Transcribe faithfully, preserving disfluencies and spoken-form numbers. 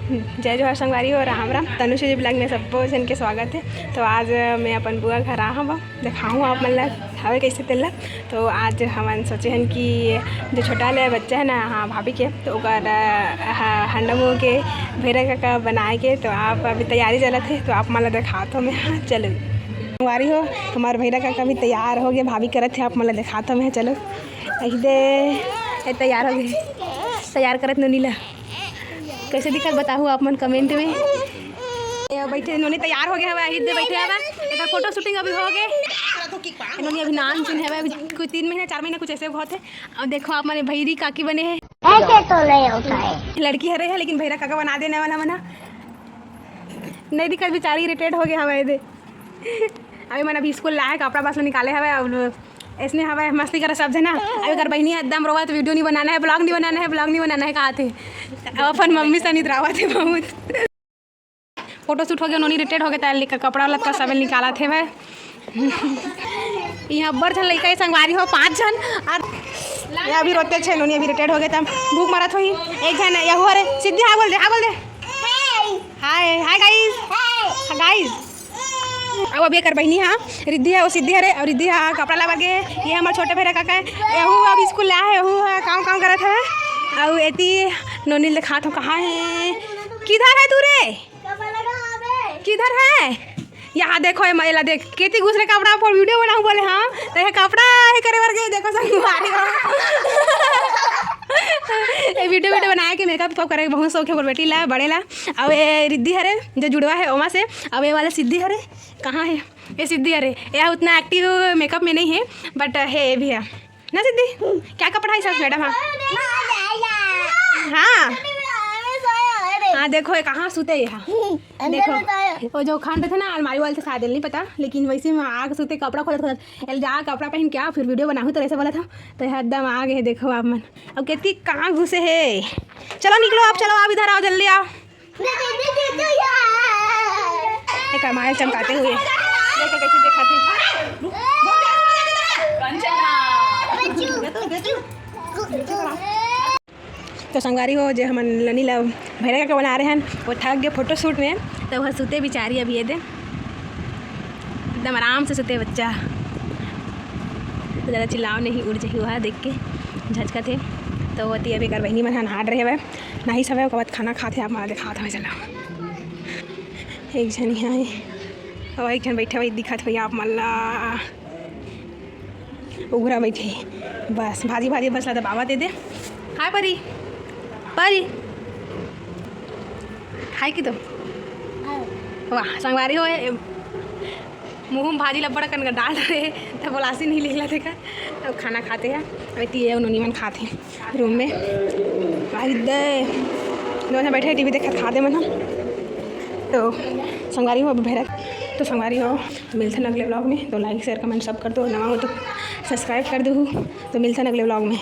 जय जोहार संगवारी हो, राम राम। तनुश्री vlog में सब्बो झन के स्वागत हे। तो आज मैं अपन बुआ घर आ हवं, देखाहूँ आप मन ला हवे कइसे तेला। तो आज हमन सोचे हन कि जो छोटा ले बच्चा हे ना, हाँ, भाभी के, तो ओकर, अ, ह-, हंडा मुंह के भैरा काका बनाए के। तो आप अभी तैयारी चलत हे, तो आप मन ला देखात हवं मैं। हाँ, चलो। संगवारी हो, हमर भैरा काका भी तैयार हो गे, भाभी करत हे, आप मन ला देखात हवं मैं। चलो, अहि दे, ए, तैयार हो गे, तैयार करत नोनी ला। कइसे दिखत बताहू आप मन comment में। ये बइठे नोनी तैयार हो गे हवय, अहि दे बइठे हवय। एकर photo shooting अभी हो गे। नोनी अभी नान सुन हवय, अभी कुछ तीन महीना, चार महीना कुछ अइसे होत हे। अउ देखो आप मन, भैरी काकी बने हे। ऐसे तो नहीं होता है। लड़की हरे हे, लेकिन भैरा काका बना देने वाला मना। नहीं दिखत, बेचारी irritate हो गे हवय दे। अभी मन अभी स्कूल लाए, कपड़ा बस निकाले हवय, अब अइसने हवय, मस्ती करे सब झन। अब एकर बहिनी एकदम रोवत, video नहीं बनाना है, vlog नहीं बनाना है, vlog नहीं बनाना है, कहाथे। अब अपन मम्मी से नितरावत हे बहुत। Photo shoot हो गे, नोनी irritate हो गे, त लेकर कपड़ा लत्ता सब निकालत हे भाई। इहाँ अब्बड़ झन लइका हे संगवारी हो, पाँच झन, अउ ये अभी रोते छे नोनी, अभी irritate हो गे, त भूख मरत होही। एक झन यहू हरे, सिद्धि hi बोल दे, hi बोल दे। Hi, hi guys। Hi guys। अउ अभी एकर बहिनी हा रिद्धि हे, वो सिद्धि हरे, अउ रिद्धि हा कपड़ा लाबर गे। ये हमर छोटे भैरा काका हे, यहू अब स्कूल ले आए हे, यहू हा काम काम करत हवे। अउ एती नोनी ल देखात हवं, कहाँ हे, किधर है तू रे, किधर है? यहाँ देखो, ये महिला देख, केती घुस रे कपड़ा पर video बनाऊँ बोले हम, त ये कपड़ा हे करे बर गे, देखो संगवारी हो। ये video, video बनाए के makeup वेकअप करे के बहुत शौक हे मोर बेटी ला, बड़े ला। अउ ये रिद्धि हरे, जो जुड़वा हे ओमा से। अउ ये वाला सिद्धि हरे, कहाँ हे? ये सिद्धि हरे, ये उतना active makeup में नहीं हे, but हे ये भी हे ना सिद्धि। क्या कपड़ा है सास मैडम? हाँ, हाँ। हाँ, देखो ये कहाँ सुते हे यहाँ। देखो, वो जो खान रहिथे ना, अलमारी वाले से शायद नहीं पता, लेकिन वइसे में आके सुते, कपड़ा खोलत खोलत, एला जा कपड़ा पहन के आ, फिर video बनाहूँ तो अइसे बोलत हवं। तो ये एकदम आ गे हे, देखो आप मन। अब केती कहाँ घुसे हे। चलो निकलो आप, चलो आप इधर आओ, जल्दी आओ। एकर माय चमकाते हुए। देखो कइसे देखत हे। तो संगवारी हो, जे हमन नोनी ला भैरा काका बना रहे हन, वो थक गे photo shoot में, त वो सुते बिचारी अभी ये दे। एकदम आराम से सुते बच्चा, तो ज़्यादा चिल्लाओ नहीं, उड़ जाही वह देख के झचकत हे। तो ओती अभी एकर बहिनी मन ह नहा डरे हवय, नहाइस हवय, ओकर बाद खाना खात हे। आप मन ल देखात हवय, चला, एक झन इहाँ हे, अउ एक झन बइठे हवय, दिखत हवय आप मन ला। उघरा बइठे हे। बस, भाजी, भाजी, बस ला दबावत हे दे। हाय परी, परी। हाय की तो। वाह, संगवारी हो, ए, मुँह में भाजी ला बड़ कन डाल रहे, त बोलासी नहीं निकला देखा। अब खाना खाते हैं। अउ एती ये नोनी मन खात हे room में। अरे दे, दोनों बइठे TV देखत खात हे मन ह। तो संगवारी हो, अब भैरा, तो संगवारी हो, मिलथन अगले vlog में। तो like, share, comment सब कर दो, नवा हो तो subscribe कर दो। तो मिलथन अगले vlog में।